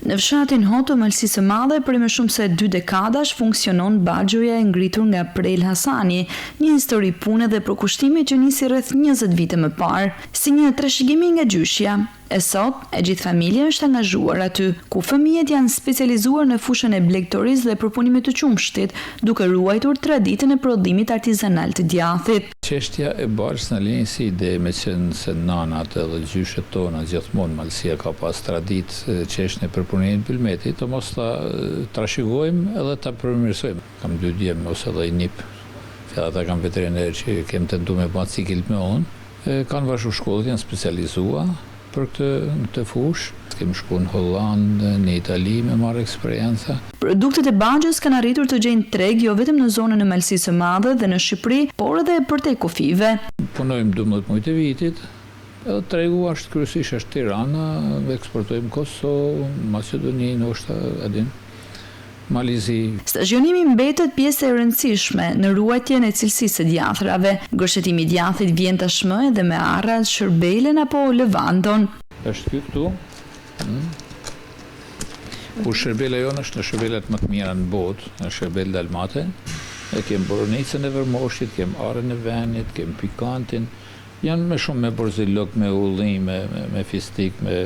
Në fshatin Hot të Malësisë së Madhe prej më shumë se dy dekadash funksionon baxhoja e ngritur nga Prel Hasani, një histori pune dhe përkushtimi që nisi rreth 20 vite më parë, si një trashëgimi nga gjyshja. E sot, e gjithë familja është angazhuar aty, ku fëmijët janë specializuar në fushën e blegtorisë dhe përpunimit të qumështit, duke ruajtur traditën e prodhimit artizanal të djathit. Çështja e baxhës na lind si ide meqenëse nanat edhe gjyshet tona gjithmonë Malësia ka pas traditë çështjen e përpunimit të bulmetit, të mos ta trashëgojmë edhe ta përmirësojmë. Kam dy djem ose edhe një nip, që ata kanë veteriner që kem tentu me ba cikël me unë. Kanë vazhdu shkollën, janë specializua për këtë në këtë fushë. Kemi shku në Hollandë, në Itali me marrë eksperienca. Produktet e baxhës kanë arritur të gjejnë treg jo vetëm në zonën e Malësisë së Madhe dhe në Shqipëri, por edhe përtej kufijve. Punojmë 12 muajt e vitit, edhe tregu është kryesisht është Tirana, eksportojmë Kosovë, Maqedoni, ndoshta, e din. Mal i Zi. Stazhionimi mbetet pjesë e rëndësishme në ruajtjen e cilësisë së djathrave. Gërshetimi i djathit vjen tashmë edhe me arrat, sherbelën apo levandon. Është ky këtu. Ku sherbela jonë është në sherbelat më të mira në botë, në sherbel dalmate. E kem boronicën e vërmoshit, kem arrën e venit, kem pikantin, Janë me shumë me borzilok, me ullinj, me me fistik, me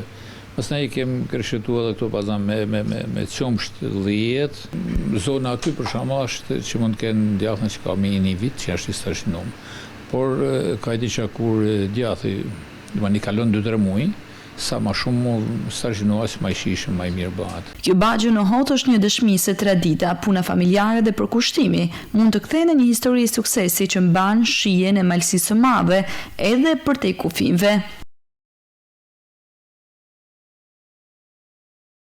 pastaj i kem gërshetu edhe këto pastaj me me me me qumsht 10. Zona aty për shembull është që mund të kenë djathën që ka mi një vit që është i stazhinum. Por ka diçka kur djathi, domethënë i kalon 2-3 muaj, Sa ma shumë mu stazhinu aq ma i shijshëm ma i mirë bëhet. Kjo baxho në Hot është një dëshmi se tradita, puna familjare dhe përkushtimi mund të kthehen në një histori suksesi që mban shijen e Malësisë së Madhe edhe përtej kufijve.